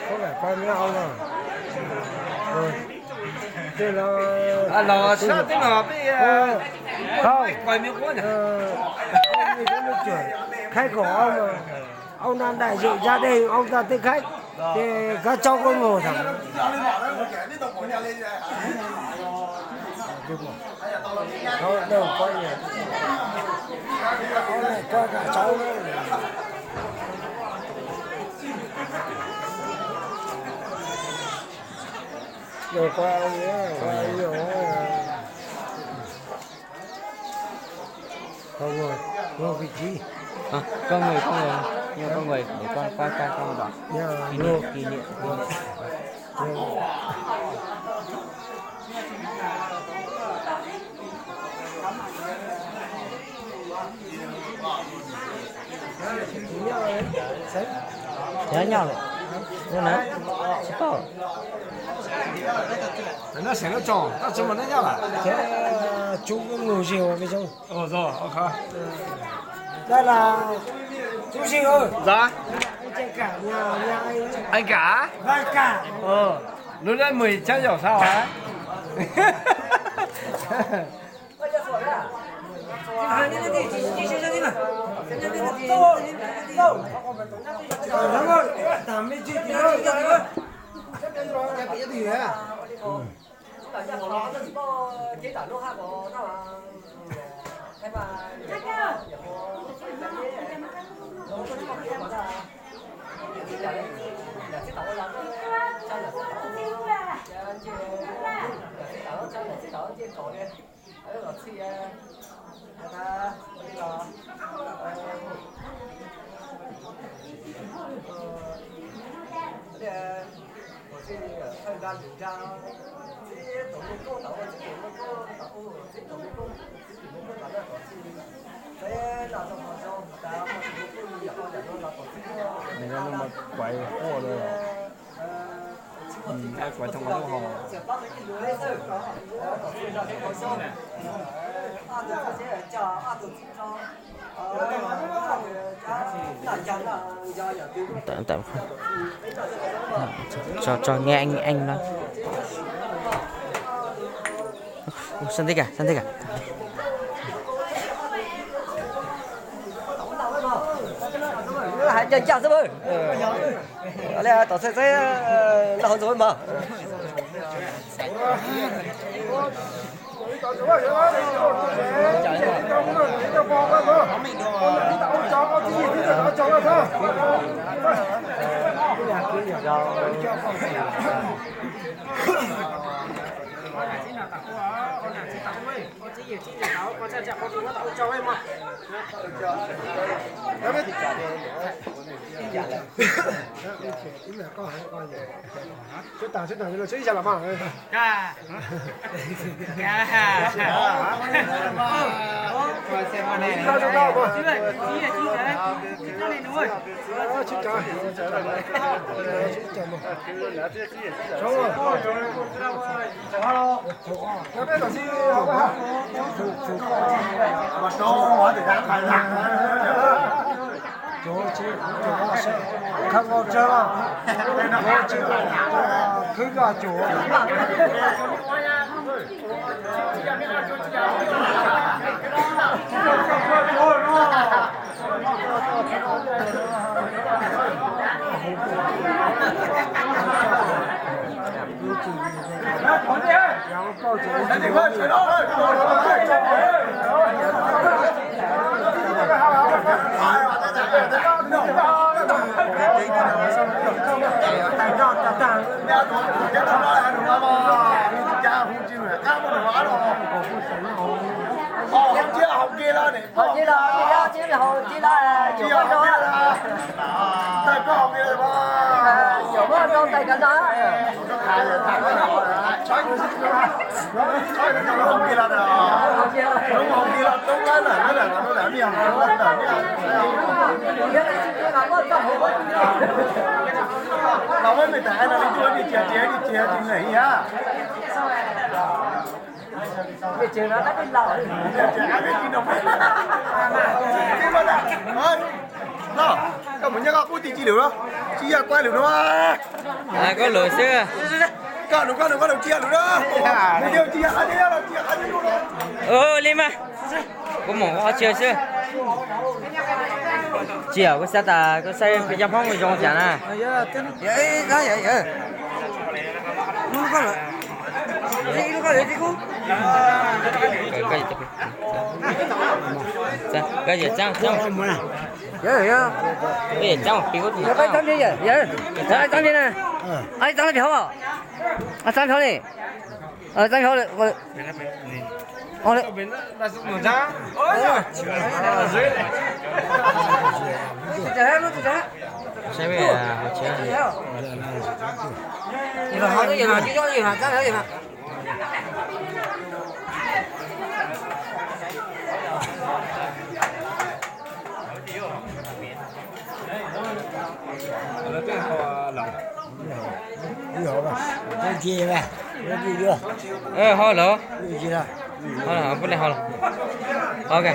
Có vẻ quay với ông rồi. Ừ. Thế là... À, là sao thế mà bây giờ... Không. Quay miếng quán nhỉ? Ờ, ông như thế nó chuyển. Khách của ông mà. Ông đang đại diện gia đình, ông ra tiếp khách. Thì các cháu có ngồi thẳng. Đó, đâu có gì. Có này, có cả cháu nữa. Rồi qua ông nhé, qua ông nhiều quá. Không rồi, vô vị trí. À, con người, con người, nhờ con người để con qua, qua, qua một đoạn. Kỷ niệm, kỷ niệm, kỷ niệm. Nyob nyob lawm. Nyob na. Tsis paub. Nó sẽ nó tròn, tao chấm vào nó nhá là. Thế, ờ, chú có ngồi gì mà cái trống? Ồ, rồi, ok. Đây là chú Sinh ơi. Dạ. Anh Trần Cảm nhà, nhà anh. Anh Cả? Văn Cả. Ờ. Lúc đấy mười chắc hiểu sao hả? Los txhij, los, los txhij, thawj nra lwm nra, txhij tus muaj koob tom ua txhij tus muaj koob, txhij tus muaj koob, txhij tus muaj koob tom noj tom txhij, txhij noj zoo tom zoo tas, txhij tus muaj koob yam ho yam no los tom txhij. Nws no mas quav quaj no. Tso, tso nghe anh, anh nói. Ơ, San Tij Cả, San Tij Cả. Hais ncaj ncaj xwb. Li tom txhais txeb noj hauv ntxuag mas. Xwb tas xwb tas, xwb ib xya los mas. Khawb nkaus tsawg, khwb nkaus cuv. Koj mus nyob koj qub ti ci lwm, tsis yog kuaj lwm no. Koj lwm xwb. Koj lwm, koj lwm, koj lwm tsis yog lwm no. Li mas, kuv mus ua qhov chaw xwb. Tsis yog, kuv xav tas koj saib peb cov Hmoob zoo cas na. Ho los, ho los, pub le ho los. Ok.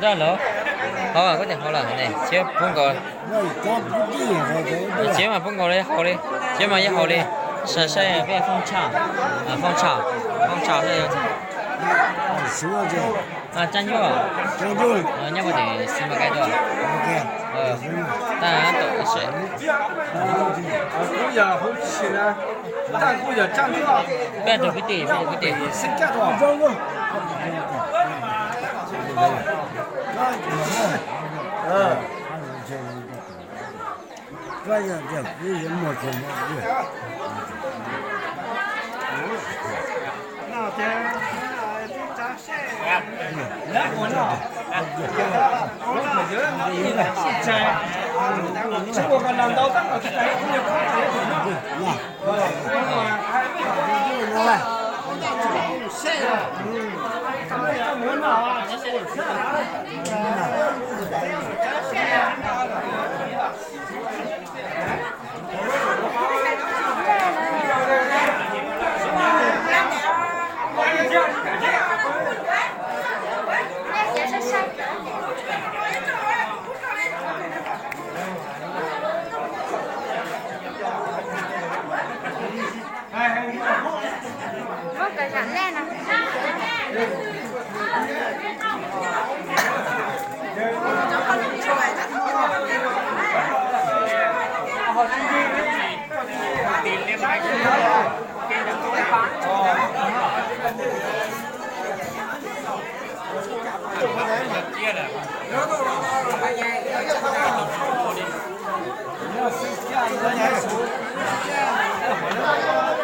Raj lawm, hauv koj tias hauv lawm ne, siab pub nkaus. Siab mas pub nkaus li, haus li, siab mas yeej haus li. Saib saib peb fooj tshaj, fooj tshaj, fooj tshaj. Tsav nyuj, nyob puag tim xi mas kais tuaj. Tag tom seb. Peb rau kwv tij, peb rau kwv tij. Nyob zoo